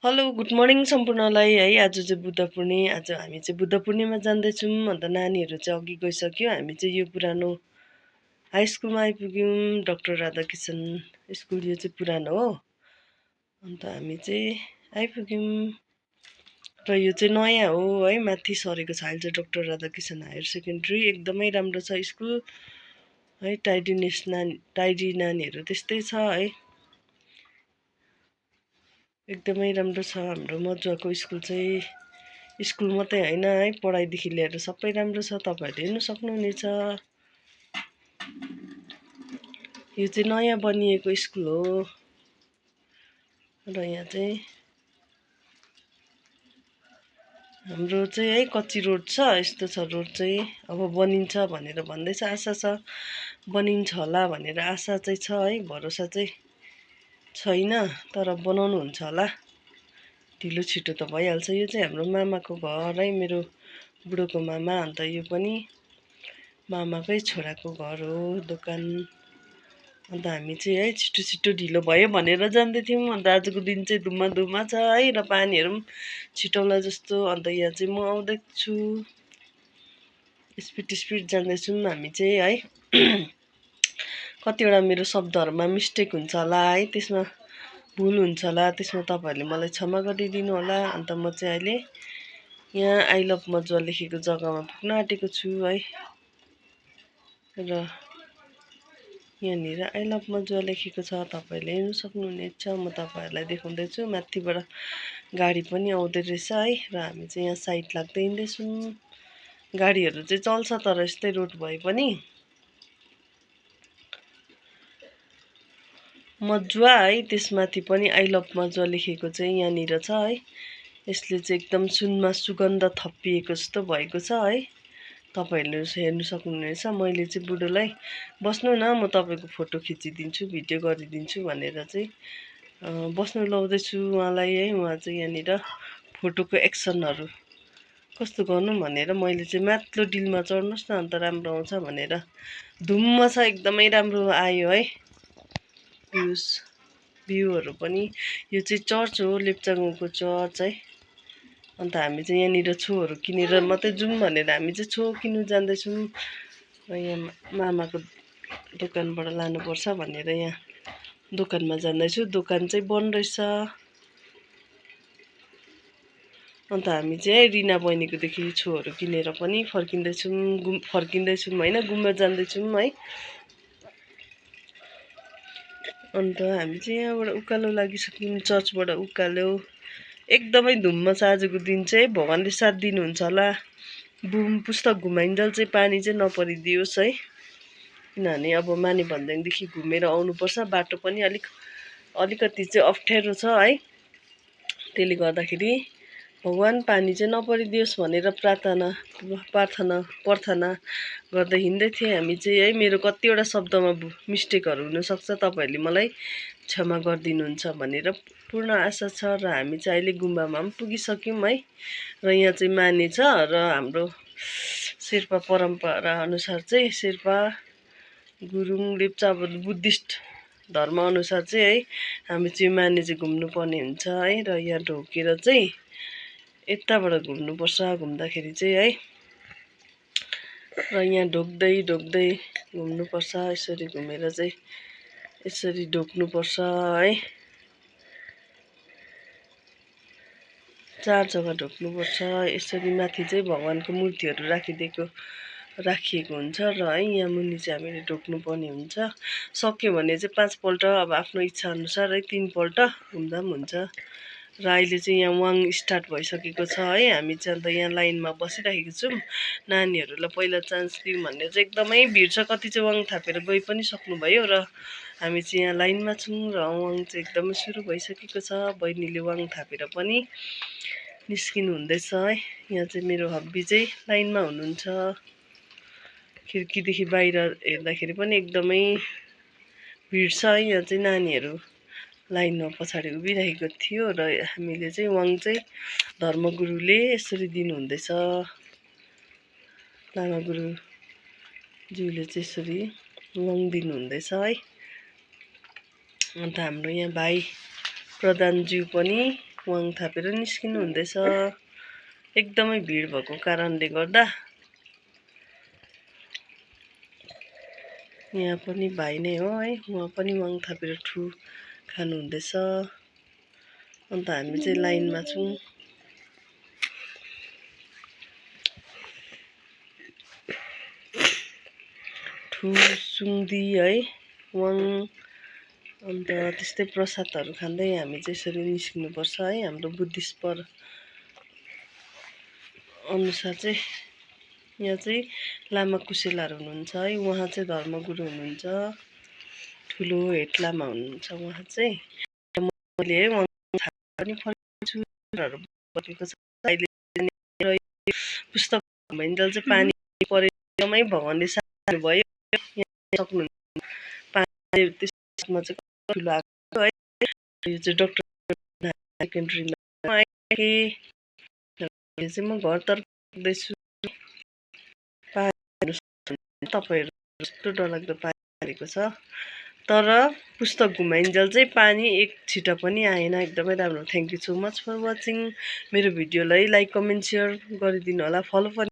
Hello good morning सम्पूर्णलाई है। आज चाहिँ बुद्ध पूर्णिमा। आज हामी चाहिँ बुद्ध पूर्णिमा जाँदैछौँ। अन्त नानीहरू चाहिँ अघि गइसक्यो। हामी चाहिँ यो पुरानो हाई स्कुलमा आइपुग्यौँ। डाक्टर राधाकृष्ण स्कुल यो चाहिँ पुरानो हो। अन्त हामी चाहिँ आइपुग्यौँ र यो चाहिँ नयाँ हो है। माथि सरेको छ अहिले चाहिँ डाक्टर राधाकृष्ण हायर सेकेन्ड्री। एकदमै राम्रो छ स्कुल है। टाइडी नानीहरू त्यस्तै छ है। एकदमै राम्रो छ हाम्रो मजुवाको स्कुल चाहिँ। स्कुल मात्रै होइन है, पढाइदेखि लिएर सबै राम्रो छ। तपाईँहरूले हेर्नु सक्नुहुनेछ। यो चाहिँ नयाँ बनिएको स्कुल हो र यहाँ चाहिँ हाम्रो चाहिँ है कच्ची रोड छ। यस्तो छ रोड चाहिँ। अब बनिन्छ भनेर भन्दैछ। आशा छ बनिन्छ होला भनेर आशा चाहिँ छ है। भरोसा चाहिँ छैन तर बनाउनुहुन्छ होला। ढिलो छिटो त भइहाल्छ। यो चाहिँ हाम्रो मामाको घर है, मेरो बुढोको मामा। अन्त यो पनि मामाकै छोराको घर हो, दोकान। अन्त हामी चाहिँ है छिटो छिटो ढिलो भयो भनेर जाँदै थियौँ। अन्त आजको दिन चाहिँ धुम्मा छ है र पानीहरू पनि छिटौला जस्तो। अन्त यहाँ चाहिँ म आउँदैछु, स्पिड जाँदैछौँ हामी चाहिँ है। कतिवटा मेरो शब्दहरूमा मिस्टेक हुन्छ होला है, त्यसमा भुल हुन्छ होला, त्यसमा तपाईँहरूले मलाई क्षमा गरिदिनु होला। अन्त म चाहिँ अहिले यहाँ आई लभ मजुवा लेखेको जग्गामा पुग्न आँटेको छु है। र यहाँनिर आई लभ मजुवा लेखेको छ, तपाईँहरूले हेर्नु सक्नुहुनेछ। म तपाईँहरूलाई देखाउँदैछु। माथिबाट गाडी पनि आउँदै रहेछ है। र हामी चाहिँ यहाँ साइड लाग्दै हिँड्दैछौँ। गाडीहरू चाहिँ चल्छ तर यस्तै रोड भए पनि। मजुवा है, त्यसमाथि पनि आई लभ मजुवा लेखेको चाहिँ यहाँनिर छ है। यसले चाहिँ एकदम सुनमा सुगन्ध थपिएको जस्तो भएको छ है। तपाईँहरूले हेर्नु सक्नुहुनेछ। मैले चाहिँ बुढोलाई बस्नु न, म तपाईँको फोटो खिचिदिन्छु, भिडियो गरिदिन्छु भनेर चाहिँ बस्नु लाउँदैछु उहाँलाई है। उहाँ चाहिँ यहाँनिर फोटोको एक्सनहरू कस्तो गर्नु भनेर मैले चाहिँ माथिल्लो डिलमा चढ्नुहोस् न अन्त राम्रो आउँछ भनेर। धुम्म छ, एकदमै राम्रो आयो है भ्यूहरू पनि। यो चाहिँ चर्च हो, लेप्चागाउँको चर्च है। अन्त हामी चाहिँ यहाँनिर छोहरू किनेर मात्रै जाउँ भनेर हामी चाहिँ छो किन्नु जाँदैछौँ। र यहाँ मामाको दोकानबाट लानुपर्छ भनेर यहाँ दोकानमा जाँदैछु। दोकान चाहिँ बन्द रहेछ। अन्त हामी चाहिँ रिना बहिनीकोदेखि छोहरू किनेर पनि फर्किँदैछौँ होइन, घुम्न जाँदैछौँ है। अन्त हामी चाहिँ यहाँबाट उकालो लागिसक्यौँ, चर्चबाट उकालो। एकदमै धुम्म छ आजको दिन चाहिँ। भगवान्ले साथ दिनुहुन्छ होला। पुस्तक घुमाइन्जेल चाहिँ पानी चाहिँ नपरिदियोस् है। किनभने अब माने भन्ज्याङदेखि घुमेर आउनुपर्छ। बाटो पनि अलिकति चाहिँ अप्ठ्यारो छ है। त्यसले गर्दाखेरि भगवान् पानी चाहिँ नपरिदियोस् भनेर प्रार्थना गर्दै हिँड्दै थिएँ हामी चाहिँ है। मेरो कतिवटा शब्दमा मिस्टेकहरू हुनसक्छ, तपाईँहरूले मलाई क्षमा गरिदिनुहुन्छ भनेर पूर्ण आशा छ। र हामी चाहिँ अहिले गुम्बामा पनि पुगिसक्यौँ है। र यहाँ चाहिँ माने छ र हाम्रो शेर्पा परम्परा अनुसार चाहिँ शेर्पा गुरुङ लेप्चा अब बुद्धिस्ट धर्म अनुसार चाहिँ है हामी चाहिँ माने चाहिँ घुम्नुपर्ने हुन्छ है। र यहाँ ढोकेर चाहिँ यताबाट घुम्नुपर्छ घुम्दाखेरि चाहिँ है। र यहाँ ढोक्दै घुम्नुपर्छ। यसरी घुमेर चाहिँ यसरी ढोक्नुपर्छ है। 4 जग्गा ढोक्नुपर्छ। यसरी माथि चाहिँ भगवान्को मूर्तिहरू राखिएको हुन्छ र है यहाँ मुनि चाहिँ हामीले ढोक्नुपर्ने हुन्छ। सक्यो भने चाहिँ 5 पल्ट, अब आफ्नो इच्छा अनुसार है 3 पल्ट घुम्दा पनि हुन्छ। र अहिले चाहिँ यहाँ वाङ स्टार्ट भइसकेको छ है। हामी चाहिँ अन्त यहाँ लाइनमा बसिरहेको छौँ। नानीहरूलाई पहिला चान्स दिउँ भनेर चाहिँ एकदमै भिड छ। कति चाहिँ वाङ थापेर गइ पनि सक्नुभयो र हामी चाहिँ यहाँ लाइनमा छौँ। र वाङ चाहिँ एकदमै सुरु भइसकेको छ। बहिनीले वाङ थापेर पनि निस्किनु हुँदैछ है। यहाँ चाहिँ मेरो हब्बी चाहिँ लाइनमा हुनुहुन्छ। खिड्कीदेखि बाहिर हेर्दाखेरि पनि एकदमै भिड छ है। यहाँ चाहिँ नानीहरू लाइनमा पछाडि उभिरहेको थियो र हामीले चाहिँ वाङ चाहिँ धर्मगुरुले यसरी दिनुहुँदैछ। लामा गुरुज्यूले चाहिँ यसरी वाङ दिनुहुँदैछ है। अन्त हाम्रो यहाँ भाइ प्रधानज्यू पनि वाङ थापेर निस्किनु हुँदैछ। एकदमै भिड भएको कारणले गर्दा यहाँ पनि भाइ नै हो है, उहाँ पनि वाङ थापेर खानु हुँदैछ। अन्त हामी चाहिँ लाइनमा छौँ। सुङ्दी है, वाङ, अन्त त्यस्तै प्रसादहरू खाँदै हामी चाहिँ यसरी निस्किनुपर्छ है। हाम्रो बुद्धिस्ट अनुसार चाहिँ यहाँ चाहिँ लामा कुशेलाहरू हुनुहुन्छ है, उहाँ चाहिँ धर्मगुरु हुनुहुन्छ, ठुलो हेड लामा हुनुहुन्छ उहाँ चाहिँ। मैले है उहाँ पनि फर्केको छ अहिले। पुस्तक भइन्जेल चाहिँ पानी परे एकदमै भगवानले सार्नु भयो। सक्नुहुन्छ पानी त्यसमा चाहिँ ठुलो आएको है। यो चाहिँ डक्टर सेकेन्ड्रीमा चाहिँ म घरतर्फ पुग्दैछु। तपाईँहरू कस्तो डरलाग्दो पानी परेको छ, तर पुस्तक घुमाइन्जेल चाहिँ पानी एक छिटा पनि आएन। एकदमै राम्रो। Thank you so much for watching. मेरो भिडियोलाई लाइक कमेन्ट सेयर गरिदिनु होला, फलो पनि